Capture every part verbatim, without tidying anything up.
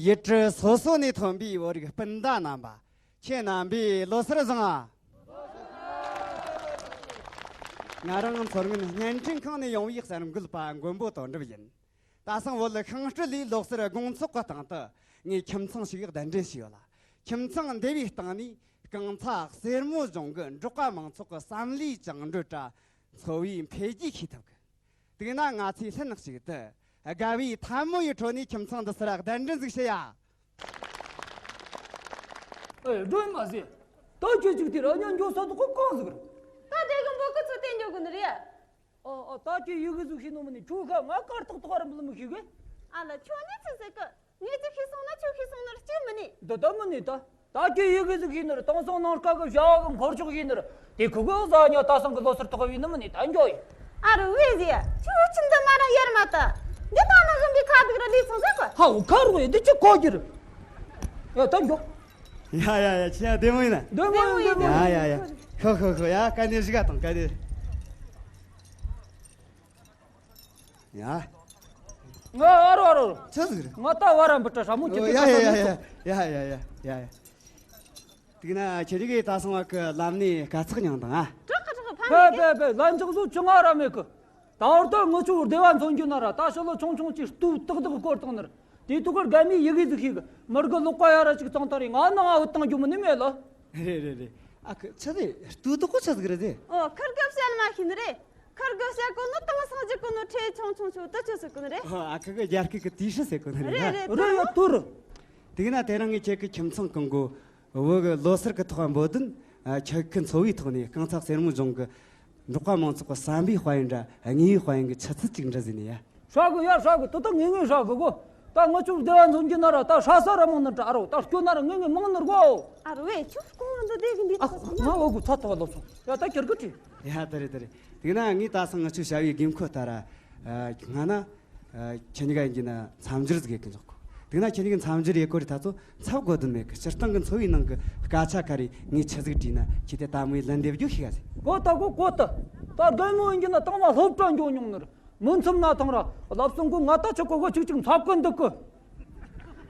ཡུལ་གྲུ་སོ་སོ་ནས་ཐོན་པའི་བོད་རིགས་སྤུན་ཟླ་རྣམ་པ། ཁྱེད་རྣམ་པས་ལོ་གསར་བཟང་ང་། ང་རང་མཚོ་སྔོན་བརྙན་འཕྲིན་ཁང་ནས་ཡོང་བའི་གསར་འགོད་པ་མགོན་པོ་དོན་གྲུབ་ཡིན། ད་སང་བོད་ཤིང་སྤྲེལ་ལོའི་ལོ་གསར་དགོང་ཚོགས་ཀྱི་སྟེང་དུ་ངས་ཁྱིམ་ཚང་ཞིག་གདན་འདྲེན་བྱས་ཡོད་ལ། ཁྱིམ་ཚང་འདི་བའི་སྟེང་ནས་རྐང་ཚ་གསེར་མོ་ལྗོངས་ཀྱི་འབྲོག་པ་མང་ཚོགས་ཀྱི་བསམ་བློའི་བཅིངས་འགྲོལ་དྲ་འཚོ་བའི་འཕེལ་རྒྱས་ཤེས་ཐུབ་གི། དེས་ན་ང་ཚོས་ལྷན་ཅིག་ཏུ་དགའ་བའི་ཐལ་མོ་ཡི་ཁྲོད་ནས་ཁྱིམ་ཚང་འདི་སར་གདན་འདྲེན་ཟིག་བྱེད་ཡ། ཨེ། སྒྲོལ་མ་ཟེར། ད་ཁྱོད་ཅིག་དེ་ར་ཉོ་འགྱོ་ས་དུ་ཁོ་གང་ཟིག་ར། ད་དེ་གི་འབོད་གི་ཚུར་བསྟན་འགྱོ་གི་ནི་རེད། ཨ་ཨ། ད་ཁྱོད་ཡི་གེ་ཟིག་ཤེས་ནོ་མིན་ནི། ཁྱོད་ཁ་ང་དཀར་ཐོག་ཐོག་ར་མི་ལ་མི་ཤེས་གི། ཨ་ལ། ཁྱོད་ནི་ཚིག་ཟེར་གི། ངས་ཅིག་ཤེས་སོང་ན་ཁྱོད་ཤེས་སོང་ནི་ར་གཅིག་མིན་ནི། འདི་ད་མིན་ནི་ད། ད་ཁྱོད་ཡི་གེ་ཟིག་ཤེས་ནི་ར། དེང་སང་ནངས་ཀ་གི་བྱ་བ་གི་འཁོར་ཕྱོགས་ཤེས་ནི་ར། དེ་ཁུ་གུ་ཟ་ཉོ་ད་སང་གི་ལོ་སར་ཐོག་བའི་ནི་མིན་ནི་ད་འགྱོ་ཡི། ཨ་རོ་ཝེ་ཟེ། ཁྱོད་ཆི་འདི་མ་ར་ཡར་མ་ད། འདི་ད་ནི་གི་འདི་ཁ་དུག་ར་ལུས་སོང་ཟེར་གི། ཧ་འུ་ཁ་རོ་ཡི་འདི་ཅི་གོ་གི་ར། ཡ་ད་འགྱོ། ཡ་ཡ་ཡ། ཁྱེད་ཡ་བདེ་མོ་ཡིན་ན། བདེ་མོ་ཡིན། བདེ་མོ་ཡིན། ཡ་ཡ་ཡ། ཤོག་ཤོག་ཤོག། ཡ་ག་ནས་ཞིག་ག་དང་ག་ནས། ཡ། ང་ཨ་རོ་ཨ་རོ། ཆི་ཟིག་རེད། ང་ད་བ་ར་འབུ་ཏྲ་ཧྲ་མོ་ཁྱེད་ཨོ་ཀྱི་ཡ་ད་ཡ་ས་ཡ་མེད་ཡ་སོང་། ཡ་ཡ་ཡ་ཡ་ཡ། དེ་ན་ཁྱེད་རིགས་ད་སོང་བ་གི་ལམ་ནས་དཀའ་ཚེགས་མྱངས་དང་ཨ། དྲག་གི་དྲག་གི་ཕ་ཕེ་མེད་གི། ཕེ་ཕེ། ལན་ཅག་བཟོ་ཆུང་ང་ར་མེད་གི། ད་བར་དུ་ངུ་ཆུ་བདེ་བ་འཚོ་རྒྱུ་ན་ར། ད་ཕྱི་ལོ་ཆུང་ཆུང་ཅིག་སྟུག་ཏག་ཏག་སྐོར་བཏང་ནི་ར། དེ་དུས་ཀར་དགའ་མོས་ཡི་གེ་ཟིག་ཤེས་གི། མི་རྒི་ལོག་པ་ཡ་ར་ཅིག་བཏང་ཐང་རེད། ང་ནང་ང་བུད་བཏང་རྒྱུ་མིན་ནི་མེད་ལ། རེད་རེད་རེད། ཨ་ཁུ་ཆི་རེད། སྟུག་ཏོག་ཁོ་ཆི་ཟིག་རེད་དེ། ཨོ། ཁུར་གི་བཤད་མ་ཤེས་ནི་རེད། ཁུར་གི་བཤད་གོ་ནོ་དང་སང་ཅིག་གོ་ནོ་ཁྲེ་ཆུང་ཆུང་ཆུང་དུ་ཆུ་ཟིག་གོ་ནི་རེད། ཨོ། ཨ་ཁུ་གི་རྒྱ་སྐད་གི་ཏི་ཧྲི་ཟེར་གོ་ནི་རེད། རེད་རེད། རེད་ཡ་ཐུར། དེ་ན་དེ་རིང་ངས་ཁྱེད་ཀྱི་ཁྱིམ་ཚང་གང་གོ་བོད་གི་ལོ་སར་གི་ཐོག་འབོད་དོན། ཨ། ཁྱེད་ཀྱི་འཚོ་བའི་ཐོག་ནས་རྐང་ཚ་གསེར་མོ་ལྗོངས་གི་འབྲོག་པ་མང་ཚོགས་ཀྱི་བསམ་པའི་དཔལ་ཡོན་འདྲ་དངོས་ཡོད་དཔལ་ཡོན་གྱི་ཆུ་ཚད་ཅིག་འདྲི་ཟེར་ནས་ཡ། ཧྲ་གི་ཡ། ཧྲ་གི། ཏུ་ཏུ་ངེས་ངེས་ཧྲ་གི་གོ། ད་ང་ཆོ་བདེ་བ་འཛོམས་རྒྱུ་ན་ར་ད་ཧྲ་ས་ར་མང་ནི་འདྲ་རོ། ད་སྐྱོ་ན་ར་ངེས་ངེས་མང་ནི་རྒོ། ཨ་རོ་ཨེ། ཁྱོད་སྐུ་ངོ་འདི་བདེ་གི་འདི་ཨ་ཐོག་ང་འོ་གི་ཚ་ཐོག་ལོ་སོང་ཡ། ད་ཁྱེར་གི་ཁྲིད། ཡ་ད་རེད་ད་རེད། དེ་ན་ངས་ད་སང་ང་ཆོ་བྱ་བའི་དགོས་མཁོ་ལྟར་ར། ང་ན། ཨ། ཁྱེད་གཉིས་ཀ་ཡིན་གྱི་ན་མཚམས་སྦྱོར་ཟིག་ཡེད་གི་འཇོག་གོ། དེ་ན་ཁྱེད་གཉིས་ཀྱི་མཚམས་སྦྱོར་ཡེད་གོ་རི་ད་ཚོ་འཚབ་དགོས་དོན་མེད་གི། སྤྱིར་བཏང་གི་འཚོ་བའི་ནང་གི་སྐད་ཆ་ག་རེ་ངས་ཆི་ཟིག་དྲིས་ན་ཁྱེད་དེ་ད་མོའི་ལན་འདེབས་རྒྱུ་ཤེས་ག་ཟེ། གོ་ད་གོ་གོ་ད། ད་རྒན་མོ་ཡིན་གྱི་ན་དང་མ་སློབ་གྲྭ་འགྱོ་མྱོང་ནི་རེད། མི་འཚམ་ན་ཐང་ར་ལབ་སོང་གོ། ང་ད་ཆི་གོ་གོ་ཅིག་ཅིག་འཚབ་གི་འདུག་གི།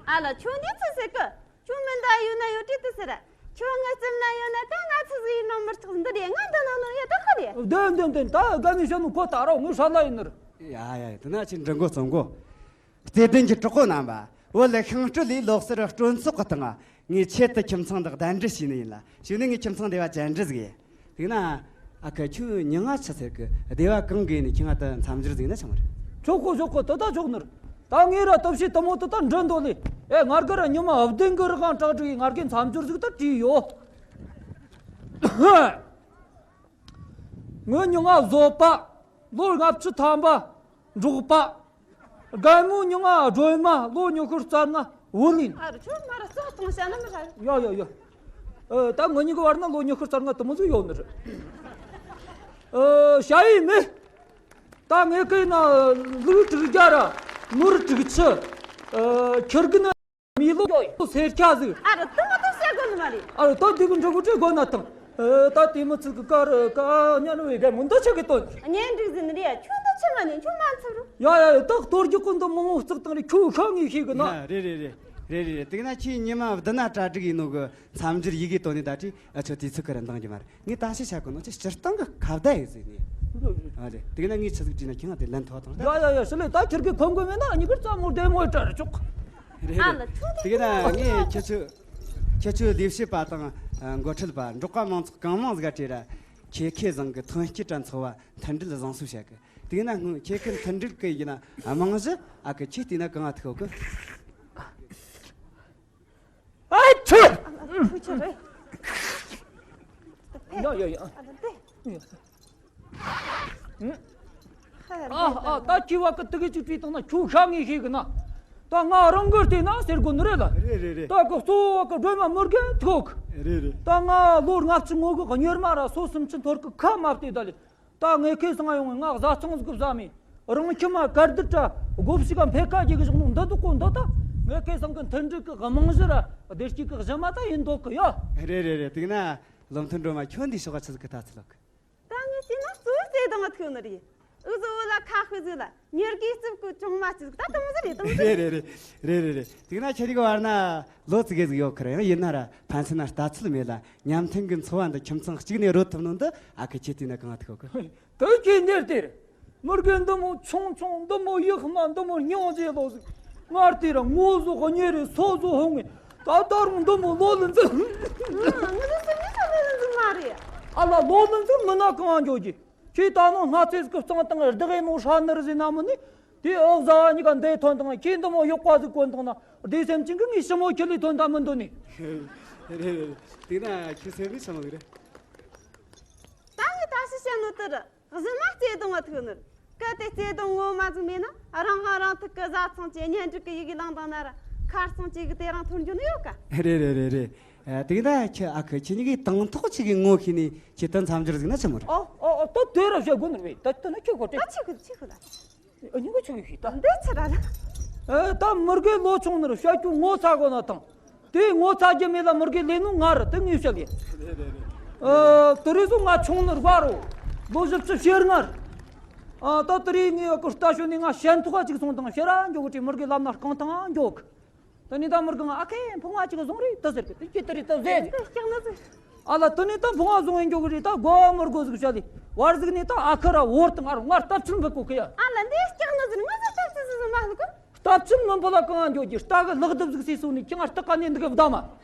ཨ་ལ། ཁྱོད་འདི་ཆི་ཟེར་གི། ཁྱོད་མི་འདའ་ཡོད་ན་ཡོད་དྲིས་དུ་ཟེར། ཁྱོད་ང་རྩིབ་ན་ཡོད་ན་ད་ང་ཆི་ཟིག་ཡིན་ནོ་མི་རྟག་འདི་རེད། ང་འདི་ན་ནོ་ཡ་ད་ཁ་རེད། བདེན་བདེན་བདེན། ད་དགའ་མི་ཤ་ནུ་གོ་ད་རོ། ངུ་ཧྲ་ལ་ཡིན་ནི་རེད། ཡ་ཡ་ཡ། དེ་ན་ཁྱེད་འདྲི་མགོ་རྩོམ་མགོ། བརྩེ་ལྡན་གྱི་གྲོགས་པོ་རྣམ་པ། བོད་ཤིང་སྤྲེལ་ལོའི་ལོ་གསར་སྤྲོ་ཚོགས་ཀྱི་སྟེང་ངས་ཆེད་དུ་ཁྱིམ་ཚང་དག་གདན་འདྲེན་བྱས་ནི་ཡིན་ལ། གཞུག་ནས་ངས་ཁྱིམ་ཚང་སྡེ་བ་བཅར་འདྲི་ཟིག་ཡེ། དེ་ན། ཨ་ཁུ་ཁྱོད་མྱིང་ང་ཆི་ཟེར་གི། སྡེ་བ་གང་གི་ནས་ཁྱེད་ང་ད་མཚམས་སྦྱོར་ཟིག་ན་ཆང་མ་རེད། ཆོག་གོ་ཆོག་གོ། དེ་ད་ཆོག་ནི་རེད། ད་ངས་ར་སྟོབས་ཤེས་དུ་མོ་དེ་ད་འདྲི་འདོད་ལེ། ཨེ། ང་རྒན་ར་ཉི་མ་བདུན་གི་རི་སྒང་གྲ་སྒྲིག་ཡིན། ང་རྒན་མཚམས་སྦྱོར་ཟིག་ད་བྲིས་ཡོད། ངའི་མྱིང་ང་བཟོད་པ། ལོ་ལྔ་བཅུ་ཐམ་པ། འབྲོག་པ། རྒན་མོའི་མྱིང་ང་སྒྲོལ་མ། ལོ་ཉི་ཤུ་རྩ་ལྔ། བུ་ལིན། ཨ་རོ་ཁྱོད་མ་ར་ཙོག་གཏོང་བྱ་ན་མི་ཧྲ། ཡ་ཡ་ཡ། ཨ། ད་ངེད་གཉིས་ཀྱི་བར་ན་ལོ་ཉི་ཤུ་རྩ་ལྔ་དུ་མོ་ཟིག་ཡོད་ནི་རེད། ཨ། ཞ་ཡི་མི། ད་ངེད་ཀྱི་ན་ལུག་དྲུག་བརྒྱ་ར་ནོར་དྲུག་ཅུ། ཨ། ཁྱེར་གི་ན། མི་ལོ་སེར་ཁྱ་ཟིག་ཨ་རོ་དུ་མ་དུ་བཤད་དགོས་ནི་མ་རེད། ཨ་རོ་ད་དེ་གི་འགྲོ་གི་བྲེ་དགོས་ན་ཐང་། ཨ། ད་དེ་མི་ཚིག་གི་ཀ་རུ་ཀ་ཉན་བའི་ག་མུ་འདི་ཆ་གི་དོན། གཉེན་སྒྲིག་ཟིན་རེད། ཁྱོད་འདི་ཆི་མ་ནས་ཁྱོད་མ་འཚུབ་རུ། ཡ་ཡ་ཡ། ད་གཏོར་རྒྱུ་ཀུན་ཏུ་མང་བོ་བརྩིགས་བཏང་རེད། ཁྱོད་ཤ་ངེས་ཤེས་གི་ན། ཡ། རེད་རེད་རེད། རེད་རེད་རེད། དེ་ན་ཁྱེད་ཉི་མ་བདུན་ན་གྲ་སྒྲིག་ཡིན་ནོ་གི་མཚམས་སྦྱོར་ཡི་གེ་དོན་ནི་ད་ཁྲི། ཨ། ཆོ་དུས་ཚོད་ཀ་ར་འདང་རྒྱུ་མ་རེད། ངས་ད་ཤི་ཆ་གི་ནོ་ཅི་སྤྱིར་བཏང་གི་ཁ་བརྡ་ཡིན་ཟེར་ནས། ཨ་རེད། དེ་ན་ངས་ཆི་ཟིག་བྲིས་ན་ཁྱེད་ང་དེ་ལན་ཐོག་དང་། ཡ་ཡ་ཡ། ཤི་ལེ། ད་ཁྱེད་ཀྱི་ཁོམ་གི་མེད་ན་ངེད་ཀྱི་རྩ་མོ་བདེ་མོ་བྲལ་ཆོག་རེད་རེད། དེ་ན་ངས་ཁྱེད་ཚོ་ཁྱེད་ཚོའི་ལས་བྱེད་པ་དང་། ཨ། འགོ་ཁྲིད་པ། འབྲོག་པ་མང་ཚོགས་གང་མང་ཟིག་ག་བྲིས་ར། ཁྱེད་ཁེ་བཟང་གི་ཐོན་སྐྱེད་དྲ་འཚོ་བ་མཐུན་སྒྲིལ་བཟང་སུ་བྱ་གི། དེ་ན་ཁྱེད་ཀྱི་མཐུན་སྒྲིལ་གི་ཡིན་ན་རྨང་གཞི། ཨ་ཁུ་ཁྱེད་བལྟས་ན་གང་ང་ཐུག་གི། ཨ་ཆུ། ཨ་ཆུ་ཆུ་རེད། ཡ་ཡ་ཡ། ཨ་ལ་དེ། ཨ་ཨ། ད་ཁྱི་བ་ཀི་དུ་གི་ཅིག་བྲིས་བཏང་ན་ཁྱོད་ཤ་ངེས་ཤེས་གི་ན། ད་ང་རང་གི་བལྟས་ན་ཟེར་དགོས་ནི་རེད་ལ། རེད་རེད་རེད། ད་གི་གཙོ་བོ་གི་སྒྲོལ་མ་མི་རྒན་ཐུག་གི། རེད་རེད། ད་ང་ལོ་ལྔ་བཅུ་ང་དགུ་གི་གཉེར་མ་ར་སོ་སུམ་ཅུ་འཐོར་གི་ཁ་མ་བལྟས་ད་ལེ། ད་ངེད་ཁེ་སང་ཡོང་ང་བཟའ་ཚང་ཟིག་བཟའ་མེད། རང་ཁྱིམ་མ་གར་སྡུད་དྲ་སྒོ་ཕྱུགས་ག་འཕེལ་ཁ་རྒྱུ་གི་བཞག་ནོ་འདི་འདུག་གོ་འདི་ད། ངེད་ཁེ་སང་གི་མཐུན་སྒྲིལ་གི་རྨང་གཞི་ར་བདེ་སྐྱིད་གི་གཞི་མ་ད་ཡིན་འདུག་གི་ཡ། རེད་རེད་རེད། དེ་ན་བློ་མཐུན་སྒྲོལ་མ་ཁྱོད་འདི་ཕྱོགས་ག་ཆི་ཟིག་གི་ལྟ་ཚུལ་ལོག་གི། ད་ངས་བལྟས་ན་གཙོ་བོ་བརྩེ་དུང་ང་ཐུག་ནི་རེད། འུ་ཟོ་བོ་ལ་ཁ་ཤས་ཟིག་ལ་ཉེར་དགུའི་རྩིབས་ཀྱི་ཅུང་མ་གཅིག་ཟིག་ད་དུང་ཟིག་རེད། དུང་ཟིག་རེད་རེད་རེད་རེད་རེད་རེད། དེ་ན་ཁྱེད་གཉིས་ཀྱི་བར་ན་ལོ་ཙི་གེ་ཟིག་ཡོད་ཁར། ཡང་ཡིན་ན་ར་ཕན་ཚུན་ན་ལྟ་ཚུལ་མེད་ལ་མཉམ་མཐུན་གྱི་འཚོ་བ་འདི་ཁྱིམ་ཚང་གཅིག་ནས་རོལ་ཐུབ་ནོ་འདི། ཨ་ཁུ་ཁྱེད་བལྟས་ན་གང་ཐུག་གི། དེ་ཁྱེད་འདིར་དེར། མི་རྒན་འདི་མོ་ཆུང་ཆུང་འདི་མོ་ཡག་མ་འདི་མོ་སྙིང་རྗེ་ལོ་ཟིག་ངར་དེ་ར་ངོ་ཟོ་གཉེར་རེ་སོ་ཟོ་ཧོང་ངེ་ད་ད་རུང་འདི་མོ་ལོ་ལ་འཛིན། ང་ཚོ་སེམས་ནས་ལོ་ལ་འཛིན་མ་རེད། ཨ་ལ་ལོ་ལ་འཛིན་མི་ན་གང་འགྱོ་གི། ཁྱེད་ད་ནང་སྔ་ཚེ་ཟིག་གི་གཙང་དང་བདག་ཡིན་ནོ་ཧྲ་ནར་ཟིན་ན་མི་ནི། དེ་ཨོ་བཟའ་བ་གཉིས་ཀ་འདས་ཐོན་དང་ཁྱེད་འདི་མོ་ཡག་པ་ཟིག་གོན་དང་ན་བདེ་སེམས་ཅན་གི་ངའི་ཞི་མོ་ཁྱེད་ལས་ཐོན་ད་མི་འདོད་ནི། རེད་རེད་རེད། དེ་ན་ཁྱེད་སེམས་ནས་ཆི་མོ་ཟིག་རེད། ད་ངས་ད་ཞིག་བཤད་ནོ་དེ་རེད། གཞི་མ་བརྩེ་དུང་བ་ཐུག་ནི་རེད། གལ་ཏེ་བརྩེ་དུང་ངོ་མ་ཟིག་མེད་ན་རང་དབང་རང་ཐུག་གི་བཟའ་ཚང་གི་གཉེན་སྒྲིག་གི་ཡི་གེ་བླངས་དང་ན་ར་ཁར་སང་གཅིག་གི་དེ་རང་ཐོར་འགྱོ་ནི་ཡོད་ཀ། རེད་རེད་རེད་རེད། ཨ། དེ་གི་ད་ཁྱེད་ཨ་ཁུ་ཁྱེད་གཉིས་ཀྱིས་དང་ཐོག་གཅིག་གི་ངོ་ཤེས་ནས་ཁྱེད་ད་མཚམས་སྦྱོར་ཟིག་ན་ཆི་མོ་རེད། ཨོ་ཨོ་ཨོ། ད་དེ་ར་བཤད་དགོས་ནི་རེད། ད་དེ་ན་ཁྱེད་གོ་ད་ཆི་ཁུ་ཆི་ཁུ་ལ། ཨ་ཉིན་གོ་ཆི་གི་ཤེས་ད། འདི་ཆི་ར་ལ། ཨ་ད་མི་རྒན་ལོ་ཆུང་ནི་ར་བཤད་རྒྱུ་ངོ་ཚ་དགོས་ན་དང་། དེ་ངོ་ཚ་རྒྱུ་མེད་ལ་མི་རྒན་ལས་ནོ་ང་རེད། དེ་ངས་བཤད་ལེ། ཨ་དེ་རིང་སོ་ང་ཆུང་ནི་ར་བ་རོ། ལོ་བཞི་བཅུ་ཞེ་ལྔ་རེད། ཨ་ད་དེ་རིང་ངས་ཨ་ཁུ་རྟ་ཞོན་ནས་ང་ཞེན་ཐོག་ག་ཅིག་སོང་དང་ཕྱིར་ར་འགྱོ་གི་དྲིས་མི་རྒན་ལབ་ན་རྐང་ཐང་འགྱོ་གི། དེ་ནས་ད་མི་རྒན་ཨ་ཁེ་འཕོང་བ་ཅིག་བཟུང་རེད་ད་ཟེར་གི། དེ་ཅི་ལྟར་རེད་ད་ཟེར། འདི་སྐྱག་ནི་ཟིག་ཨ་ལ་དེ་ནས་ད་འཕོང་བ་བཟུང་ཡིན་འགྱོ་གི་རེད། ད་དགོ་བ་མི་དགོ་ཟིག་བྱ་ལེ། བར་ཟིག་ནས་ད་ཨ་ཁུ་ར་བོར་དང་ཨ་རུ་ང་སྟབས་ཆུང་འབུད་གོ་གི་ཡ། ཨ་ལ་འདི་སྐྱག་ནི་ཟིག་ང་ཚོ་སྟབས་ཆུང་ཟིག་ཟིག་མ་ལུག་གོ། སྟབས་ཆུང་ངན་པོ་ལ་གང་འགྱོ་གི། རྟ་གི་ལག་རྡབ་ཟིག་སེ་སོང་ནས་ཁྱི་ང་རྟ་ཀ་ནས་འདི་གི་བདའ་མ།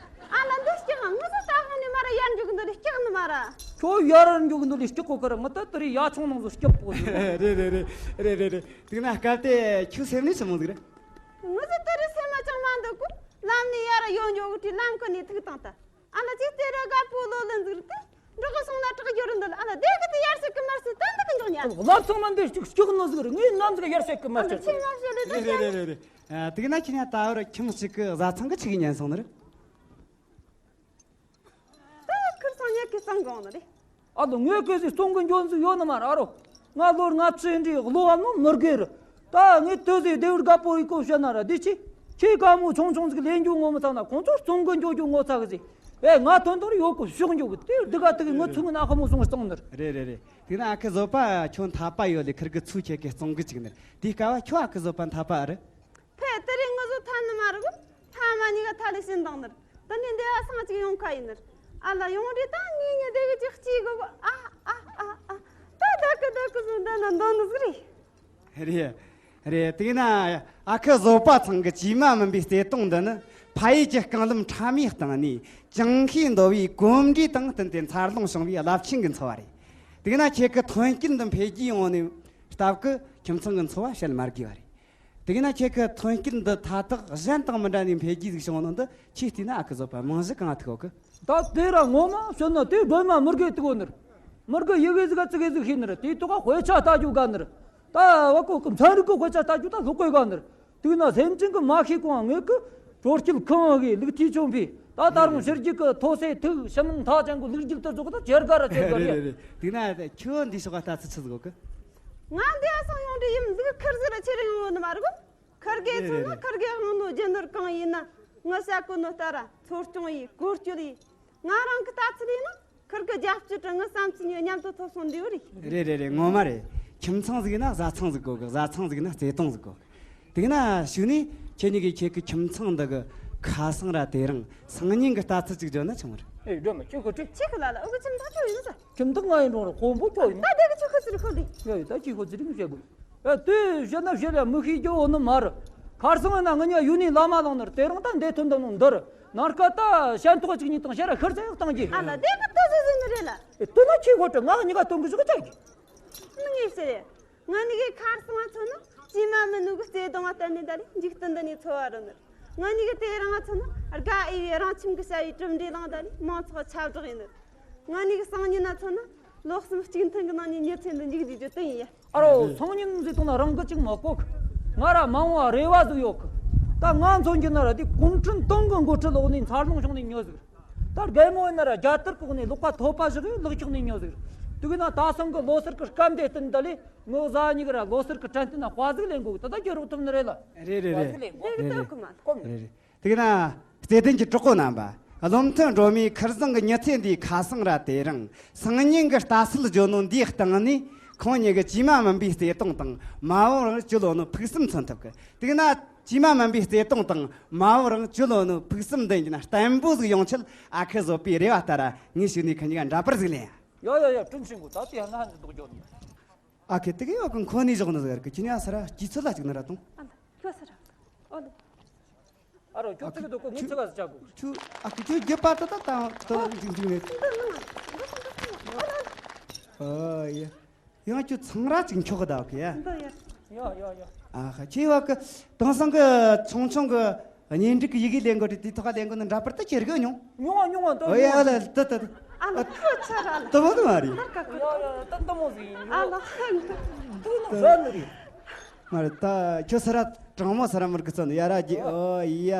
ཨ་ལ་འདི་སྐྱག་ང་ཚོ་ད་གང་ནས་མ་ར་ཡར་འགྱོ་གི་འདི་ལས་སྐྱག་ནི་མ་ར། ཁྱོད་ཡར་འགྱོ་གི་འདི་ལས་སྐྱག་གོ་གི་ར། ང་ད་དེ་རིང་ཡ་ཆུང་ནང་བཟོ་སྐྱག་གོ་གི། རེད་རེད་རེད་རེད་རེད་རེད། དེ་ན་སྐབས་དེ་ཁྱོད་སེམས་ནས་ཆི་མོ་ཟིག་རེད། ང་ཚོ་དེ་རིང་སེམས་མ་ཅང་མ་འདུག་གོ། ལམ་ནས་ཡར་ཡོང་འགྱོ་གི་དུས་ལམ་ཁ་ནས་ཐུག་བཏང་ད། ཨ་ལ་ཅིག་དེ་ར་དགའ་པོ་ལོ་ལ་འཛུགས་ཏེ། འགྲོ་གི་སོང་ན་དྲག་རྒྱུ་རུ་འདུག་ཨ་ལ་དེ་གི་དེ་ཡར་སེ་གི་མར་སེ་ད་འདི་གི་འཇོག་ཉ། ལབ་སོང་ན་འདི་གཅིག་སྐྱོག་ནོ་ཟིག་རེད། ངས་ནམ་ཟིག་ཡར་སེ་གི་མར་ཨ་ལ་སེ་ཆེ་མ་བཤད་ལེ་ད་རེད་རེད་བཤད་རེད་རེད་རེད། ཨ། དེ་གི་ན་ཁྱེད་ཉ་ད་བར་ཁྱིམ་གཅིག་གི་བཟའ་ཚང་གི་ཆི་གི་ཉན་སོང་ནི་རེད། ད་ཁིར་སང་ཉལ་གི་སང་གང་ནི་རེད། ཨ་ལོ་ངས་གལ་སྲིད་སྟོང་གི་འཇོན་ཟིག་ཡོད་ནི་མ་ར་རོ། ང་ལོ་ལྔ་བཅུ་འདྲི་གློ་བ་ནོ་མི་དགོས་ར། ད་ངས་དུ་ཟིག་བདེ་བར་དགའ་པོ་ཡི་གོ་བཤད་ན་ར་འདི་ཆི། ཁྱེད་ཀ་མོ་ཆུང་ཆུང་ཟིག་ལེན་རྒྱུ་ངོ་མི་ཚ་ན་ཁོང་ཚོ་སྟོང་གི་འཇོ་རྒྱུ་ངོ་ཚ་གི་ཟིག་ཨེ་ང་དོན་དོར་ཡོད་གོ་ཤོག་འཇོ་གི་དེ་འདི་ག་དུ་གི་ངོ་ཚུགས་ན་ཁ་མོ་སོང་སྟོང་ནི་ར། རེད་རེད་རེད། དེ་ན་ཨ་ཁུ་བཟོད་པ་ཁྱོད་འཐད་པ་ཡོད་ལེ་ཁིར་གི་ཚུགས་ཁྱེད་ཀྱི་སྟོང་གི་ཅིག་ནི་ར། དེའི་སྐབས་ཁྱོད་ཨ་ཁུ་བཟོད་པ་འཐད་པ་ཨ་རེད། ཕེ་དེ་རིང་ངུ་ཟོ་ཐ་ནི་མ་རུ། ཐ་མ་གཉིས་ཀ་ཐ་ལི་ཤིན་དང་ནི་ར། དེ་ནས་འདི་ཨ་སང་གཅིག་ཡོང་ཁ་ཡིན་ནི་ར། ཨ་ལ་ཡོང་རི་ད་ངེད་གཉིས་བདེ་གི་ཅིག་གཅིག་གོ་གོ། ཨ་ཨ་ཨ་ཨ། ད་ད་གི་ད་གི་ཟོ་འདི་ན་འདོན་ནི་ཟིག་རེད། རེད། རེད། དེ་ན་ཨ་ཁུ་བཟོད་པ་ཚང་གི་བཅོས་མ་མིན་པའི་བརྩེ་དུང་འདི་ནི་ཕ་ཡུལ་གྱི་རྐང་ལམ་ཁྲ་མོའི་སྟེང་ནས་ཅང་ཤེས་འདོད་པའི་གོམས་འདྲིས་དང་བསྟུན་ཏེ་འཚར་ལོངས་བྱུང་བའི་རླབས་ཆེན་གྱི་འཚོ་བ་རེད། དེ་ན་ཁྱེད་ཀྱི་ཐོན་སྐྱེད་འདི་འཕེལ་རྒྱས་ཡོང་ནས་སྟབས་ཀྱིས་ཁྱིམ་ཚང་གི་འཚོ་བ་བཤད་མ་དགོས་པ་རེད། དེ་ན་ཁྱེད་ཀྱི་ཐོན་སྐྱེད་འདི་མཐའ་དག་གཞན་དང་མི་འདྲ་ནས་འཕེལ་རྒྱས་ཟིག་བྱུང་ནོ་འདི་ཁྱེད་བལྟས་ན་ཨ་ཁུ་བཟོད་པ་རྨང་གཞི་གང་ཐུག་གི། ད་དེ་ར་ངོ་མ་བཤད་ན་དེ་སྒྲོལ་མ་མི་དགེ་ཐུག་གོ་ནི་ར། མི་དགེ་ཡི་གེ་ཟིག་ག་ཙི་གེ་ཟིག་ཤེས་ནི་ར། དེ་ཐོག་ག་དཔེ་ཆ་ལྟ་རྒྱུ་དགའ་ནི་ར། ད་བ་ཀོ་ཀི་ཚན་རིག་གི་དཔེ་ཆ་ལྟ་རྒྱུ་ད་ལོ་ཀོ་དགའ་ནི་ར། དེ་ན་སེམས་ཅན་གི་མ་ཤེས་གོང་ངེད་ཀི་དྲོ་སྐྱིད་ཁང་གི་ལུགས་མཐུན་ཆོམ་པའི་ད་ད་རུང་ཕྱི་རྒྱལ་གི་ཐོ་སེ་ཐུག་ཕྱི་ནང་མཐའ་ཅན་གི་ལུགས་རྒྱུད་དུ་རྫོགས་ད་ཇེར་ག་ར་ཇེར་ག་རེད། རེད་རེད་རེད། དེ་ན་ཁྱོད་འདི་ཕྱོགས་ག་ལྟ་ཚུལ་ཆི་ཟིག་གོ་གི། ང་འདི་ཨ་སང་ཡོང་དུས་ཡིན་ཟིག་ཁིར་ཟིག་ར་ཆེ་རིང་ཡོང་ནི་མ་རེད་གོ། ཁིར་གེ་ཚོ་ན་ཁིར་གེ་དབང་ནོ་རྒྱུ་ནོར་གང་ཡིན་ན་ངི་བཤད་གོ་ནོ་ལྟར་ར་འཚོ་སྐྱོང་ཡིས་བཀོལ་སྤྱོད་ཡིས། ང་རང་གི་ལྟ་ཚུལ་ཡིན་ན་ཁིར་གི་རྒྱབ་སྐྱོར་དང་ངི་བསམ་ཚུལ་གཉིས་མཉམ་དུ་ཐོབ་སོང་འདི་བོ་རེད། རེད་རེད་རེད། ངོ་མ་རེད། ཁྱིམ་ཚང་ཟིག་ན་བཟའ་ཚང་ཟིག་དགོས་གི། བཟའ་ཚང་ཟིག་ན་བརྩེ་དུང་ཟིག་དགོས་གི། དེ་ན་གཞུག་ནས་ཁྱེད་གཉིས་ཀྱིས་ཁྱེད་ཀྱི་ཁྱིམ་ཚང་འདི་གི་ཁ་སང་ར་དེ་རིང་སང་ཉིན་གི་ལྟ་ཚུལ་ཅིག་བརྗོད་ན་ཆི་མོ་རེད། ཨེ་སྒྲོལ་མ་ཁྱོད་ཁོ་ཁྲིད། ཁྱེད་ཁི་ལ་ལ་ཨུ་གི་ཁྱིམ་ཐག་ཆོད་ཡིན་ས། ཁྱིམ་ཐག་ང་ཡིན་རུང་ར་ཁོང་པོ་ཁྱོད་ཡིན། ད་དེ་གི་ཁྱོད་ཁི་ཚིར་ཁོ་ལི། ཡ་ཡ་ད་ཁྱེད་ཁོ་ཚིར་ཡིན་བཤད་དགོས། ཨེ་དེ་བཤད་ན་བཤད་ལ་མི་ཤེས་རྒྱུ་འོ་ནི་མ་རེད། ཁར་སང་ཡིན་ན་ང་གཉིས་ཡུལ་ནས་ལམ་མ་ལངས་ནི་རེད། དེ་རིང་ད་འདི་ཐོན་འདི་ནང་འདི་རེད། ནར་ཀ་ད་ཞན་ཐོག་གཅིག་གཉིས་དང་ཤེས་ར་ཤར་ཚད་ཡག་བཏང་གི། ཨ་ལ་དེ་གི་ད་ཟི་ཟི་ནི་རེད་ལ། ཨེ་དེ་ན་ཁྱེད་ཁོ་ཁྲིད། ང་གཉིས་ཀ་ཐོན་གི་ཞོག་ཅག་གི། ནི་ངས་ཟེར། ང་ནི་གི་ཁར་སང་ཚོ་ན་ཅི་མ་མི་ནུ་གི་བརྩེ་དུང་བ་བསྟན་ནི་ད་ལི་འཇིག་རྟེན་འདི་ནས་འཚོ་བ་རོལ་ནི། ང་ནི་གི་དེ་རིང་ཚོ་ན་དགའ་འོས་པའི་རང་ཁྱིམ་གི་བྱ་བའི་གྲུབ་འབྲས་བླངས་ད་ལི་མང་ཚོགས་ཁྱབ་བསྒྲགས་ཡིན་ནི། ང་ནི་གི་སང་ཉིན་ན་ཚོ་ན་ལོ་གསུམ་གཅིག་མཐུན་གི་ནང་ནས་མྱི་ཚེ་འདི་འཇིག་འཇིག་རྒྱུ་དེ་ཡིན་ཡ། ཨ་རོ་སང་ཉིན་ཟེར་དུང་ན་རང་གི་ཅིག་མ་གོ་གི། ང་ར་མ་འོངས་པ་རེ་བ་ཟིག་ཡོད་གི། ད་ང་མཚོན་རྒྱུ་ན་ར་དེ་གུང་ཁྲན་ཏང་གི་འགོ་ཁྲིད་འོག་ནས་འཚར་ལོངས་བྱུང་ནས་མྱི་ཟིག། ད་རྒན་མོ་ཡིན་ན་ར་རྒྱལ་དར་བཀོག་ནས་ལག་པ་ཐོད་པ་བཞག་གི་ལག་ཁྱུག་ནས་མྱི་ཟིག། དེ་གི་ན་ད་སང་གི་ལོ་སར་གི་སྐབས་འདི་བསྟུན་ད་ལས་ངོ་བཟའ་གཉིས་ཀྱི་ར་ལོ་སར་གི་དྲན་རྟེན་ན་དཔའ་ཟིག་ལེན་དགོས་གི། ད་ད་རྒྱུ་རོགས་ཐུབ་ནི་རེད་ལ། རེད་རེད་དཔའ་ཟིག་ལེན་དགོས། རེད་རེད། ད་ཁོ་མ་ཁོ་མ། རེད་རེད། དེ་ན་བརྩེ་ལྡན་གྱི་གྲོགས་པོ་རྣམ་པ། བློ་མཐུན་སྒྲོལ་མས་ཁིར་ཚང་གི་མྱི་ཚེ་འདིའི་ཁ་སང་ར་དེ་རིང་སང་ཉིན་གྱི་ལྟ་ཚུལ་བརྗོད་ནོ་འདིའི་སྟེང་ནས་ ཁོང་གཉིས་ཀྱི་དཀྱུས་མ་མིན་པའི་བརྩེ་དུང་དང་མ་འོངས་རང་ཇོ་ལོ་ནོ་ཕུགས་བསམ་མཚོན་ཐུབ་གི། དེས་ན་དཀྱུས་མ་མིན་པའི་བརྩེ་དུང་དང་མ་འོངས་རང་ཇོ་ལོ་ནོ་ཕུགས་བསམ་འདི་ཡིན་ན་བརྟན་པོ་ཟིག་ཡོང་ཆེད་ཨ་ཁུ་བཟོད་པའི་རེ་བ་ལྟར་ངས་ཞུས་ནས་ཁོ་གཉིས་ཀ་འདྲ་པར་ཟིག་ལེན་ཡ། ཡ་ཡ་ཡ། ཀྲུང་ཆེན་གོ་ད་དེ་ཡང་ན་འདུག་རྒྱོབ་ནི། ཨ་ཁེ་དེ་གི་ཡོ་གི་འཁོན་ནི་བཞག་ནི་ཟེར་གི་ཁྱི་ཉ་སར་སྐྱིད་ཚོད་ལ་ཅིག་ནི་ར་དང་། ཨ་ལ་ཁྱོད་སར། ཨ་ལ། ཨ་རོ་ཁྱོད་ཚིག་འདུག་གོ་ངས་ཚིག་ག་ཟེར་ཆག་གོ། ཁྱོད་ཨ་ཁེ་ཁྱོད་རྒྱབ་པ་ད་ད་ད་ད་འདུག་འདུག་ནི། འདི་ལ་ང་འདི་ལ་ང་ཨ་ལ། ཨ་ཡ། ཡང་ཁྱོད་ཚང་ར་ཅིག་འཁྱོག་གི་ད་གི་ཡ། འདི་ཡ། ཡ་ཡ་ཡ། ཨ་ཁ་ཁྱེད་བ་གི་དེང་སང་གི་ཆུང་ཆུང་གི་གཉེན་སྒྲིག་གི་ཡི་གེ་ལེན་གོ་དེ་ཐོག་ལེན་གོ་ནི་འདྲ་པར་ད་ཁྱེར་གི་མྱོང་། མྱོང་བ་མྱོང་བ་ད་ཨོ་ཡ་མྱོང་བ། ལ་ད་ད་ད། ཨ་ལ་ཁྱོད་ཆ་ར་ལ། ད་བ་ད་མ་རེད། ལར་ཀ་ཀ། ཡ་ཡ་ད་ད་མོ་ཟིག་ཡིན་ཨ་ཡོད། ལ་ཧན། ད་ན་ཧན་རེད། མ་རེད་ད་ཁྱོད་སར་དྲང་མོ་སར་མར་གི་ཚོ་ནི་ཡ་ར་གི་ཨོ་ཡ།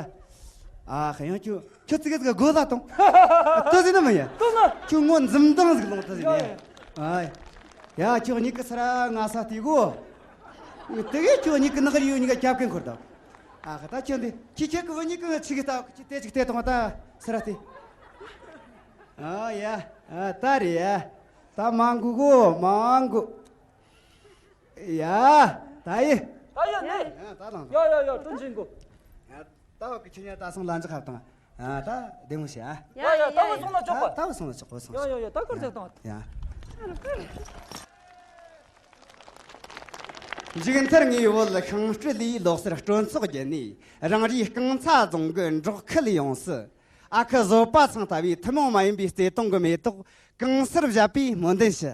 ཨ་ཁ་ཡང་ཁྱོད། ཁྱོད་ཙི་གེ་ཙི་གེ་དགོད་ལ་གཏོང་། ལྟོས་ཟིན་ན་མི་ཡ། ལྟོས་ན། ཁྱོད་ངོ་འཛུམ་མདངས་ཟིག་ལོང་ལྟོས་ཟིན་ཡ་ཡ། ཡ། ཨ་ཡ། ཁྱོད་གཉིས་ཀྱི་སར་ང་ས་དེ་གོ། དེ་གས་ཁྱོད་གཉིས་ཀྱི་ནག་རིའུ་གཉིས་ཀ་རྒྱབ་ཀན་འཁོར་དང་། ཨ་ཁ་ད་ཁྱོད་འདི་ཁྱི་ཁྱེད་ཀྱི་བུ་གཉིས་ཀྱི་ཆི་གི་ལྟ་ཁྱི་དེ་ཅིག་དེ་གཏོང་ད་སར་དེ། ཨ་ཡ། ཨ་ད་རེད་ཡ། ད་མ་འགུ་གོ་མ་འགུ། ཡ། ད་ཡི། ད་ཡོད་ནི། ཡ་ད་ལངས་ཡ་ཡ་ཡ། ཀྲུང་ཆེན་གོ། ཡ། ད་བ་གི་ཁྱི་ཉ་ད་སོང་ལ་འཇག་ཧབ་དང་། ཨ་ད་བདེ་མོ་བྱས་ཨ། ཡ་ཡ་ཡ། ད་བ་སོང་ན་ཆོག་པ། ད་བ་སོང་ན་ཆོག་པ་སོང་། ཡ་ཡ་ཡ། ད་ཀར་ཟེར་དང་། ཡ། མཇུག་མཐར་ངའི་བོད་ཤིང་སྤྲེལ་ལས་ལོག་སར་སྤྲོ་ཚོགས་བརྒྱུད་ནས་རང་རེའི་རྐང་ཚ་རྫོང་གི་འབྲོག་ཁུལ་ཡོངས་སུ་ཨ་ཁུ་བཟོད་པ་ཚང་ལྟ་བུའི་ཐུན་མོང་མ་ཡིན་པའི་བརྩེ་དུང་གི་མེ་ཏོག་གང་སར་བཞད་པའི་སྨོན་འདུན་ཞུ།